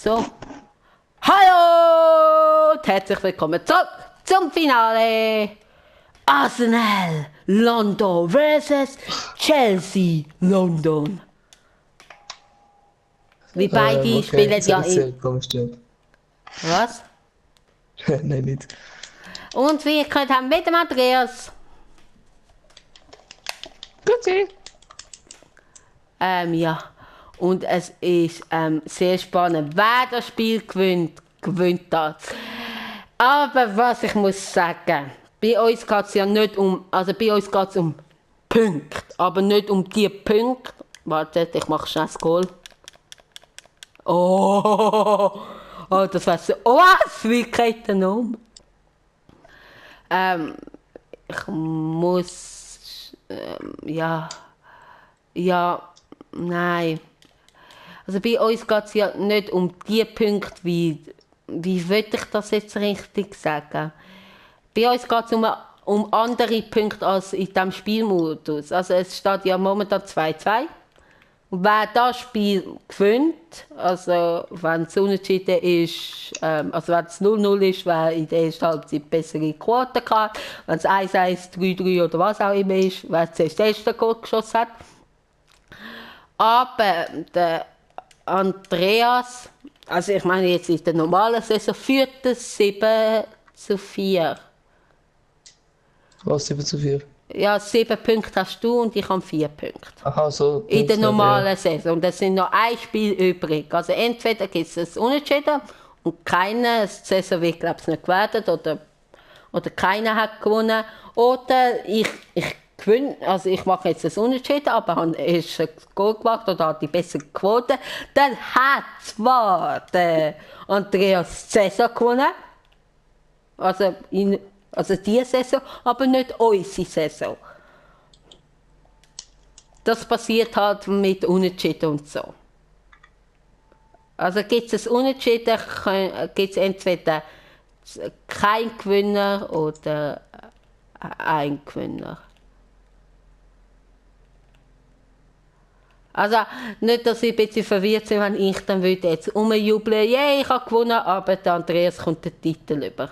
So. Hallo und herzlich willkommen zurück zum Finale. Arsenal London versus Chelsea London. Wie beide Okay, spielen das hat ja jetzt in... sehr komisch gestellt. Was? Nein, nicht. Und wie ihr könnt haben mit dem Andreas. Grüezi. Ja. Und es ist sehr spannend. Wer das Spiel gewinnt, gewinnt das. Aber was ich muss sagen, bei uns geht es ja nicht um, also bei uns geht es um Punkte, aber nicht um die Punkte. Warte, ich mache schnell das Goal. Oh, oh das war so, oh was, wie geht denn um? Ich muss, ja, nein. Also bei uns geht es ja nicht um die Punkte, wie will ich das jetzt richtig sagen? Bei uns geht es um andere Punkte als in diesem Spielmodus. Also es steht ja momentan 2-2. Und wer das Spiel gewinnt, also wenn es unentschieden ist, also wenn es 0-0 ist, wer in der ersten Halbzeit bessere Quote hat, wenn es 1-1, 3-3 oder was auch immer ist, wer zuerst das erste Goal geschossen hat. Aber der Andreas, also ich meine jetzt in der normalen Saison, führt es 7-4. Was, 7-4? Ja, 7 Punkte hast du und ich habe 4 Punkte. Aha, so, In der Punkte, ja. normalen Saison. Und es sind noch ein Spiel übrig. Also entweder gibt es ein Unentschieden und keiner, die Saison wird glaube ich nicht gewertet oder keiner hat gewonnen. Oder ich gewinne, also ich mache jetzt ein Unentschieden, aber habe erst ein Goal gemacht oder habe die bessere Quote. Dann hat zwar der Andreas die Saison gewonnen, also diese Saison, aber nicht unsere Saison. Das passiert halt mit Unentschieden und so. Also gibt es ein Unentschieden, gibt es entweder kein Gewinner oder ein Gewinner. Also nicht, dass ich ein bisschen verwirrt bin, wenn ich dann würde jetzt rumjubeln, yeah, ich habe gewonnen, aber der Andreas kommt den Titel über.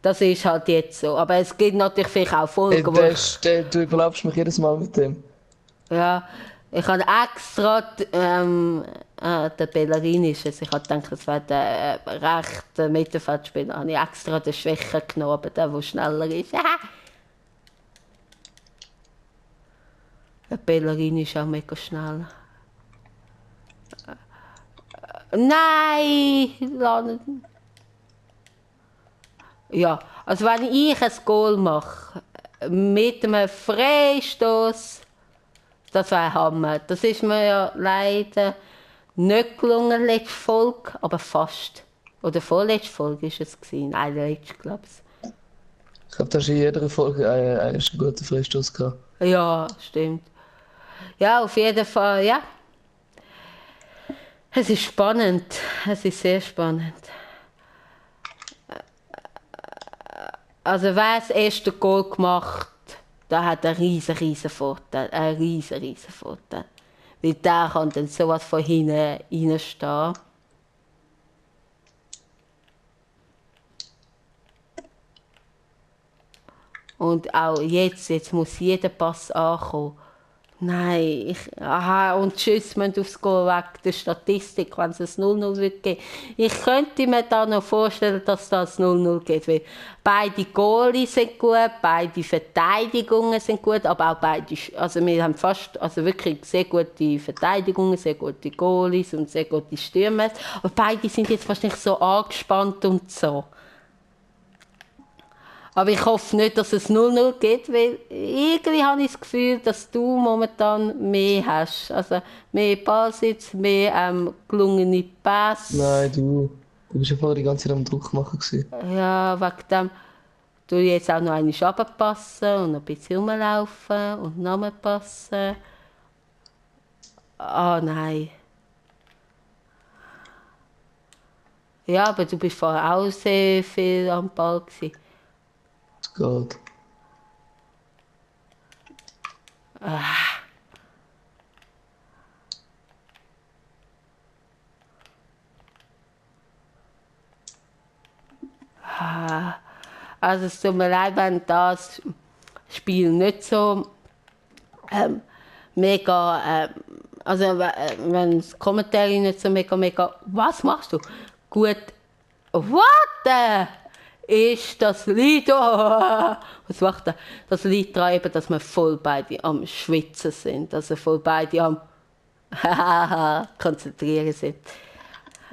Das ist halt jetzt so. Aber es gibt natürlich vielleicht auch Folgen, wo ich... Du überlappst mich jedes Mal mit dem. Ja, ich habe extra der Bellerin ist es. Ich habe gedacht, es wäre der rechte Mittelfeldspieler. Habe ich extra den Schwächer genommen, der schneller ist. Der Bellerin ist auch mega schnell. Nein! Ja, also wenn ich ein Goal mache, mit einem Freistoß, das wäre Hammer. Das ist mir ja leider nicht gelungen, letzte Folge, aber fast. Oder vorletzte Folge war es. Nein, letzte, glaube ich. Ich glaube, da hast in jeder Folge einen guten Freistoß gehabt. Ja, stimmt. Ja, auf jeden Fall, ja. Es ist spannend. Es ist sehr spannend. Also wer das erste Goal gemacht, der hat einen riesen Vorteil. Einen riesen Vorteil. Weil der kann dann sowas von hinten reinstehen. Und auch jetzt muss jeder Pass ankommen. Nein, und tschüss, müssen aufs Goal weg der Statistik, wenn es ein 0-0 wird geben. Ich könnte mir da noch vorstellen, dass das 0-0 geht, weil beide Goalies sind gut, beide Verteidigungen sind gut, aber auch beide, also wir haben also wirklich sehr gute Verteidigungen, sehr gute Goalies und sehr gute Stürmer, aber beide sind jetzt fast nicht so angespannt und so. Aber ich hoffe nicht, dass es 0-0 gibt, weil irgendwie habe ich das Gefühl, dass du momentan mehr hast. Also mehr Ballsitz, mehr gelungene Pässe. Nein, du bist ja vorher die ganze Zeit am Druck machen gewesen. Ja, wegen dem tue ich jetzt auch noch einmal runterpassen und noch ein bisschen rumlaufen und nochmal passen. Ah, nein. Ja, aber du bist vorher auch sehr viel am Ball gewesen. Es geht. Also es tut mir leid, wenn das Spiel nicht so mega, also wenn das Kommentar nicht so mega, was machst du? Gut, what ist das Lied, was macht er? Das Lied daran eben, dass wir voll beide am Schwitzen sind, also voll beide am konzentrieren sind.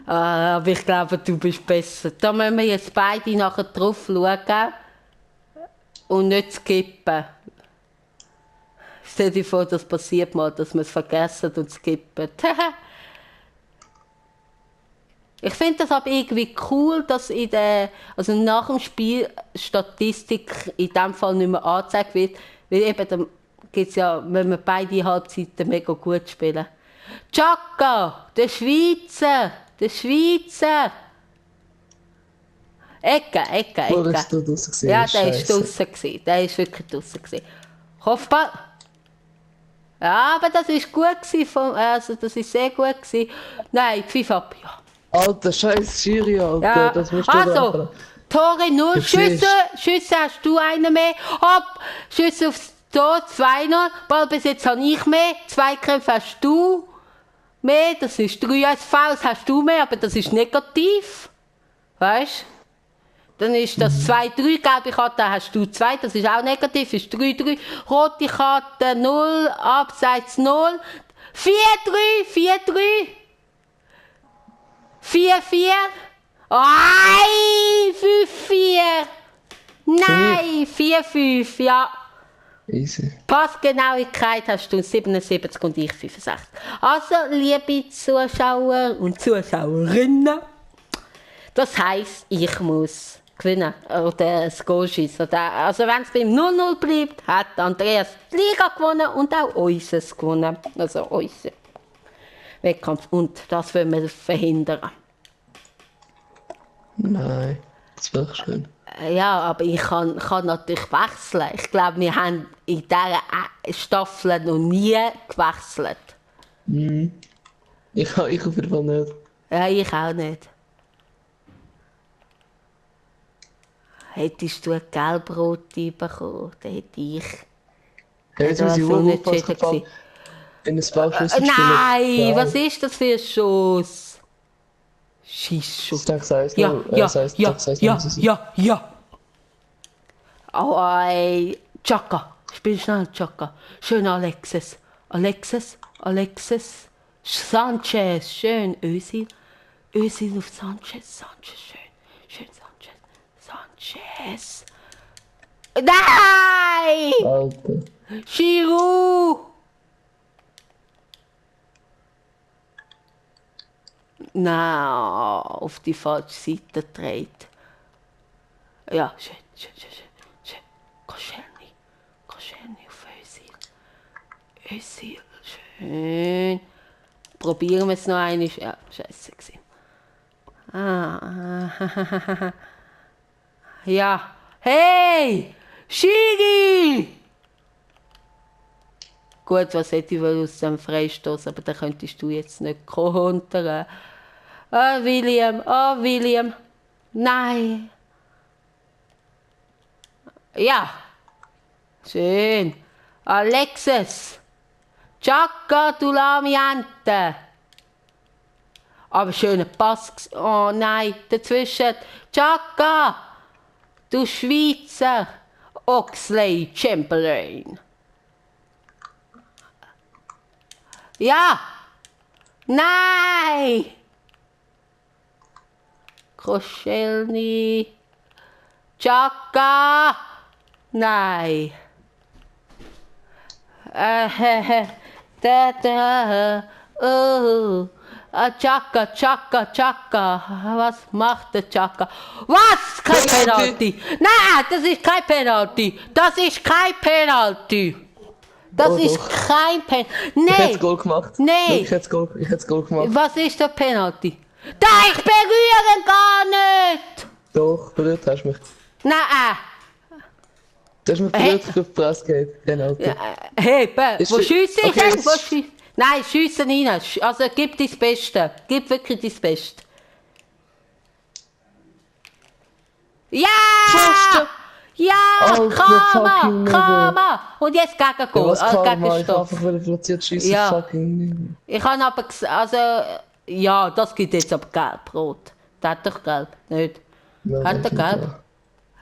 Aber ich glaube, du bist besser. Da müssen wir jetzt beide nachher drauf schauen und nicht skippen. Stell dir vor, das passiert mal, dass wir es vergessen und skippen. Ich finde das aber irgendwie cool, dass also nach dem Spiel Statistik in diesem Fall nicht mehr angezeigt wird, weil eben dann gibt's ja, wenn wir beide Halbzeiten mega gut spielen. Chaka, der Schweizer! Ecke. Wo bist du draussen gewesen? Ja, der war Scheisse. draussen gewesen. Der war wirklich draussen gewesen. Kopfball. Ja, aber das war gut gewesen, also das war sehr gut gewesen. Nein, Pfiff ab, ja. Alter, scheiß Schiri, Alter. Ja. Das musst du Also, Tore 0, Du siehst. Schüsse hast du einen mehr. Ab, Schüsse aufs Tor 2-0. Ballbesitz habe ich mehr. Zweikämpfe hast du mehr. Das ist 3-1. Fouls hast du mehr, aber das ist negativ. Weißt du? Dann ist das 2-3. Gelbe Karte hast du 2. Das ist auch negativ. Ist 3-3. Rote Karte 0. Abseits 0. 4-3. 4-4. Ei, 5-4. Nein, 4-5, ja. Easy. Passgenauigkeit hast du 77 und ich 65. Also, liebe Zuschauer und Zuschauerinnen, das heisst, ich muss gewinnen oder das Goal schiessen. Also, wenn es beim 0-0 bleibt, hat Andreas die Liga gewonnen und auch unseres gewonnen. Also, unser Wettkampf. Und das wollen wir verhindern. Nein, das wäre schön. Ja, aber ich kann natürlich wechseln. Ich glaube, wir haben in dieser Staffel noch nie gewechselt. Ich auf jeden Fall nicht. Ja, ich auch nicht. Hättest du eine gelb-rote bekommen, dann hätte ich... Ja, jetzt Ja, muss ich das war aufpassen, unentschieden gewesen. in ein Ballschuss Nein, was ist das für ein Schuss? Schießschuss. Das sagst Ja. Oh, ey. Chaka. Spiel schnell, Chaka. Schön, Alexis. Sanchez. Schön, Özil auf Sanchez. Schön, Sanchez. Nein! Alter. Giroud! Nein, auf die falsche Seite dreht. Ja, schön. Koscielny auf Özil, schön. Probieren wir es noch einmal. Ja, scheiße gewesen. Ja. Hey! Schiri! Gut, was hätte ich wohl aus dem Freistoß, aber da könntest du jetzt nicht kontern. William. Nein. Ja. Schön. Alexis. Chaka, du lahme Ente. Aber schöner Pass. Oh nein, dazwischen. Chaka, du Schweizer. Oxley Chamberlain. Ja. Nein. Koscielny. Chaka. Nein. Chaka. Was macht der Chaka? Was? Kein Penalty. Nein, das ist kein Penalty. Das ist kein Penalty. Oh, doch. Kein Penalty. Ich hätte Nein. das Goal gemacht. Nein. Ich hätte das Goal gemacht. Was ist der Penalty? Da, ich berühre gar nicht. Doch, berührt hast du mich. Nein. Du hast mich berührt, ich auf die Presse gehabt. Genau. Hey, Ist wo für- schiesse ich okay, denn? ist- Nein, schiesse rein. Also gib dein Beste. Gib wirklich dein Beste. Ja! Pfosten! Ja! Alter, Karma! fucking Karma! Und jetzt Gegengol. Ja, was Karma? Ich kann Gegenstoff. einfach platziert schießen, Ja. fucking... Ich habe aber also ja, das gibt jetzt aber gelb-rot. Der hat doch gelb, nicht? Ja, Hat er denke ich, gelb? ja.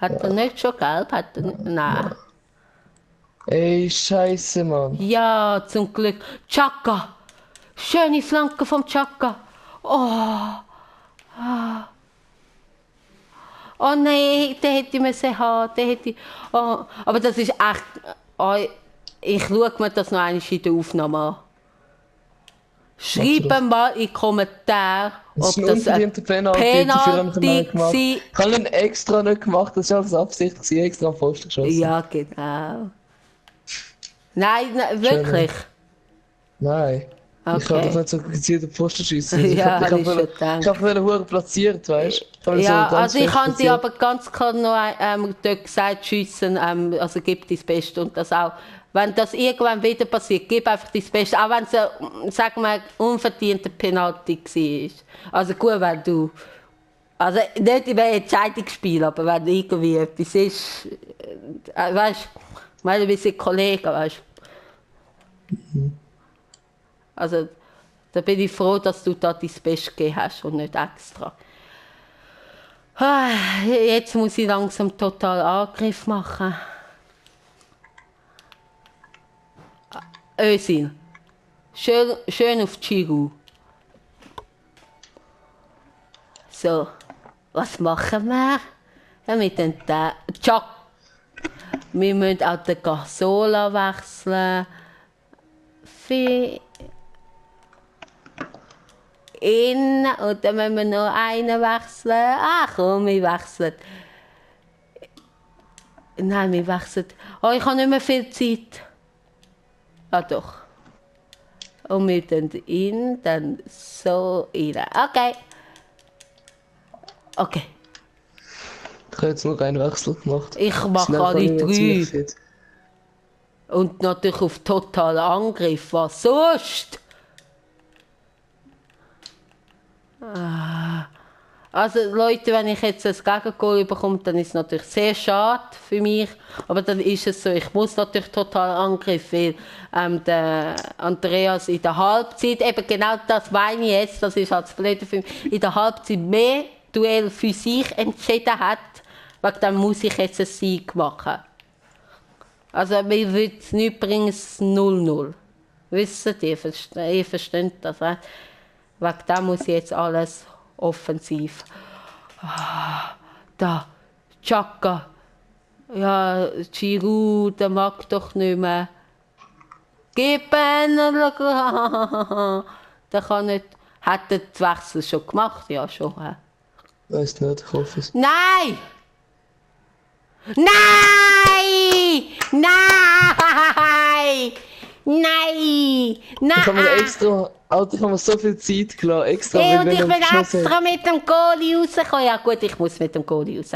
Hat er nicht schon gelb? Hat er nicht? Nein. Ey, scheiße, Mann. Ja, zum Glück. Chaka! Schöne Flanke vom Chaka. Oh nein, den hätte ich müssen haben. Den hätte ich, oh. Aber das ist echt... Oh, ich schaue mir das noch einmal in der Aufnahme an. Schreibt mal in die Kommentare, Das ob ist ein das ein unverdienter Penalty, dafür haben wir ihn gemacht. war. Ich habe ihn extra nicht gemacht, das war alles Absicht, gewesen, extra am Pfosten geschossen. Ja, genau. Nein, wirklich. Nein. Ich kann Okay. doch nicht so gezielt den Pfosten schießen. Ja, ich hab ich schon habe gedacht. den Huren platziert, weißt du? Ja, also ich habe dir aber ganz klar noch dort gesagt, schiessen, also gib dein Bestes und das auch. Wenn das irgendwann wieder passiert, gib einfach dein Bestes, auch wenn es, sagen wir, unverdienter Penalty war. Also gut, wenn du, also nicht im Entscheidungsspiel, aber wenn irgendwie etwas ist, weißt du, ich meine, wir sind Kollegen, weißt du. Also da bin ich froh, dass du da dein Bestes gegeben hast und nicht extra. Jetzt muss ich langsam total Angriff machen. Özil. Schön auf Giroud. So, was machen wir? Ja, mit dem Chuck. Wir müssen auch den Gasola wechseln. Für ihn. Und dann müssen wir noch einen wechseln. Ach komm, wir wechseln. Nein, wir wechseln. Oh, ich habe nicht mehr viel Zeit. Ah doch. Und wir tun ihn dann so rein. Okay. Okay. Ich habe jetzt nur einen Wechsel gemacht. Ich mache Schnell alle kann ich ziemlich 3. fit. Und natürlich auf totalen Angriff. Was sonst? Also Leute, wenn ich jetzt ein Gegengol bekomme, dann ist es natürlich sehr schade für mich. Aber dann ist es so, ich muss natürlich total Angriff, weil der Andreas in der Halbzeit, eben genau das meine ich jetzt, das ist halt das Blöde für mich, in der Halbzeit mehr Duell für sich entschieden hat, wegen dem muss ich jetzt einen Sieg machen. Also mir würde es nichts bringen, es 0-0. Wisst ihr, ihr versteht das, ne? Wegen dem muss ich jetzt alles offensiv. Da, Chaka. Ja, Giroud, der mag doch nicht mehr. Gib ihn! Der kann nicht. Hat er den Wechsel schon gemacht? Ja, schon. Weiß nicht, ich hoffe es. Nein! Nein! Nein! Nein! Nein! Ich habe mir extra, Alter, ich habe mir so viel Zeit gelassen, extra. Hey, weil und wenn ich er bin geschossen extra hat. mit dem Goalie rausgekommen. Ja gut, ich muss mit dem Goalie raus.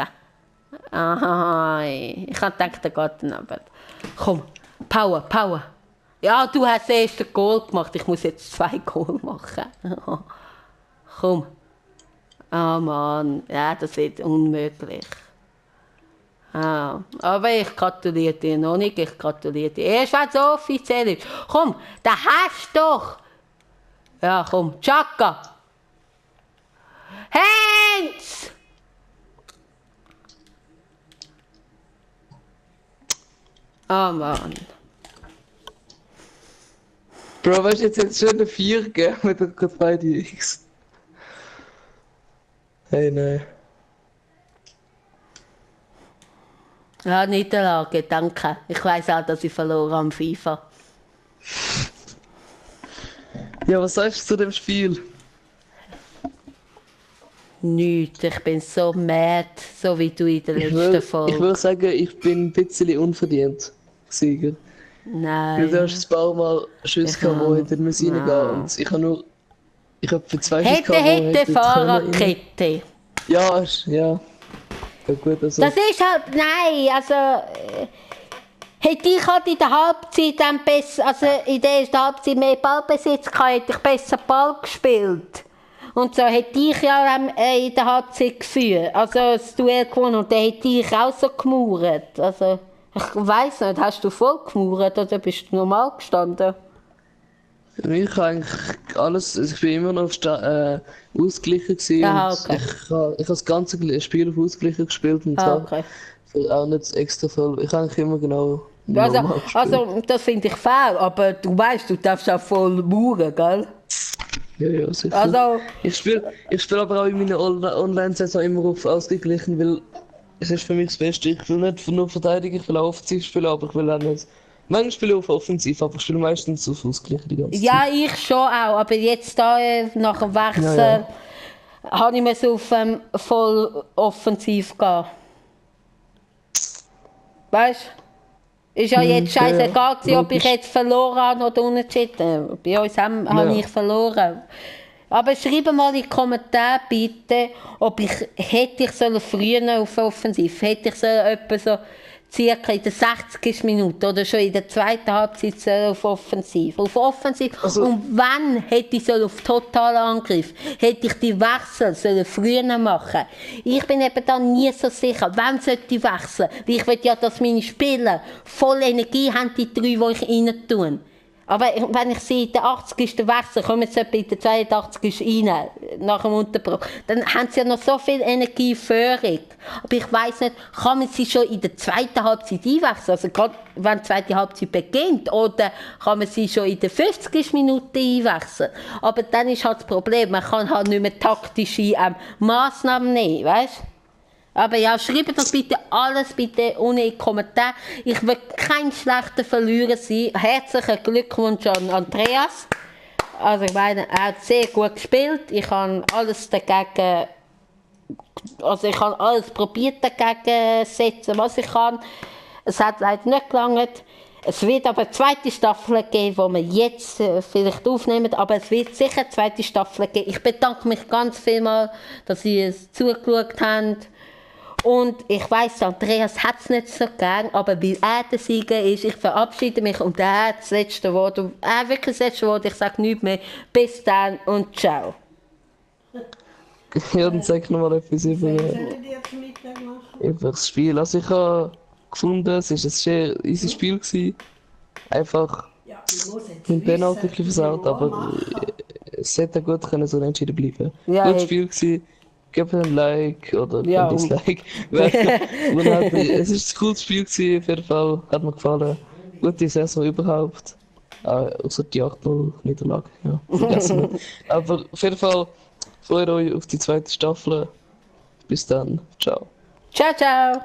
Aha, ich habe gedacht, der geht dann aber. Komm, Power, Power. Ja, du hast das erste Goal gemacht, ich muss jetzt 2 Goal machen. Komm. Ah Mann, ja, das wird unmöglich. Ah, aber ich gratuliere dir noch nicht, ich gratuliere dir. Erst wenn es offiziell ist. Komm, da hast du doch. Ja, komm, Chaka. Hands! Ah Mann. Bro, weißt du, jetzt hätte es schon eine 4 gegeben mit der beide X. Hey, nein. Ja, Niederlage, danke. Ich weiss auch, dass ich verloren habe am FIFA. Ja, was sagst du zu dem Spiel? Nichts, ich bin so mad, so wie du in der Ich letzten Folge. würde sagen, ich bin ein bisschen unverdient Sieger. Weil du Nein. hast ein paar Mal Schüsse gehabt, die hätten müssen reingehen. Und ich habe nur... Ich habe für 2 Schüsse Hätte, gehabt, die hätte, hätten können rein. Fahrradkette. Ja, ja. Ja gut, also... Das ist halt, nein, also... Hätte ich halt in der Halbzeit dann besser, also in der ersten Halbzeit mehr Ballbesitz gehabt, hätte ich besser Ball gespielt. Und so hätte ich ja in der Halbzeit geführt, also das Duell gewonnen und dann hätte ich auch so gemauert. Also, ich weiss nicht, hast du voll gemauert oder bist du normal gestanden? Ich habe eigentlich alles, also ich bin immer noch ausgeglichen gewesen Aha, und okay. ich habe das ganze Spiel auf ausgeglichen gespielt und habe Okay. auch nicht extra voll. Ich habe eigentlich immer genau Also, normal gespielt. also das finde ich fair, aber du weißt, du darfst auch voll mauern, gell? Ja, sicher. Also, Ich spiel aber auch in meiner Online-Saison immer auf ausgeglichen, weil es ist für mich das Beste. Ich will nicht nur verteidigen, ich will auch offensiv spielen, aber ich will auch nicht. Manchmal spiele ich auf offensiv, aber ich spiele meistens auf ausgeglichen die ganze ja, Zeit. ich schon auch, aber jetzt da nach dem Wechsel Ja. habe ich mir auf voll offensiv gehen. Weißt du? Ist ja jetzt ja, scheißegal, gewesen, ob ich logisch. jetzt verloren habe oder unentschieden. Bei uns habe Ja. ich verloren. Aber schreibe mal in die Kommentare bitte, ob hätte ich früher auf Offensiv, hätte ich etwa so circa in der 60. Minute oder schon in der zweiten Halbzeit auf Offensiv. Auf Offensiv. Also- Und wann hätte ich auf totalen Angriff? Hätte ich die Wechsel früher machen? Ich bin eben da nie so sicher. Wann sollte ich wechseln? Weil ich will ja, dass meine Spieler voll Energie haben, die 3, die ich rein tue. Aber wenn ich sie in der 80. wechsle, kommen sie etwa in der 82. rein, nach dem Unterbruch, dann haben sie ja noch so viel Energie förig. Aber ich weiss nicht, kann man sie schon in der zweiten Halbzeit einwechseln? Also gerade wenn die zweite Halbzeit beginnt, oder kann man sie schon in der 50. Minute einwechseln? Aber dann ist halt das Problem, man kann halt nicht mehr taktische Massnahmen nehmen, weißt du? Aber ja, schreibt das bitte alles bitte unten in die Kommentare. Ich will kein schlechter Verlierer sein. Herzlichen Glückwunsch an Andreas. Also ich meine, er hat sehr gut gespielt. Ich habe alles dagegen, also ich habe alles probiert dagegen zu setzen, was ich kann. Es hat leider nicht gelangt. Es wird aber eine zweite Staffel geben, die wir jetzt vielleicht aufnehmen, aber es wird sicher eine zweite Staffel geben. Ich bedanke mich ganz vielmals, dass ihr es zugeschaut habt. Und ich weiss, Andreas hat es nicht so gern, aber weil er der Sieger ist, ich verabschiede mich und er hat das letzte Wort. Und er wirklich das letzte Wort, ich sage nichts mehr. Bis dann und ciao. Ja, dann sag ich nochmal etwas über das Spiel. Also ich habe gefunden, es war ein sehr easy Spiel gewesen. Einfach mit Penalty ein bisschen versaut, aber es hätte gut können so unentschieden bleiben. Ja, Gutes hey. Spiel gewesen. Gebt ein Like oder Ja, ein Dislike. Es ist ein cooles Spiel gewesen, auf jeden Fall. Hat mir gefallen. Gute Saison überhaupt. Außer die 8-0 Niederlage. Ja, vergessen wir. Aber auf jeden Fall freut euch auf die zweite Staffel. Bis dann. Ciao. Ciao, ciao.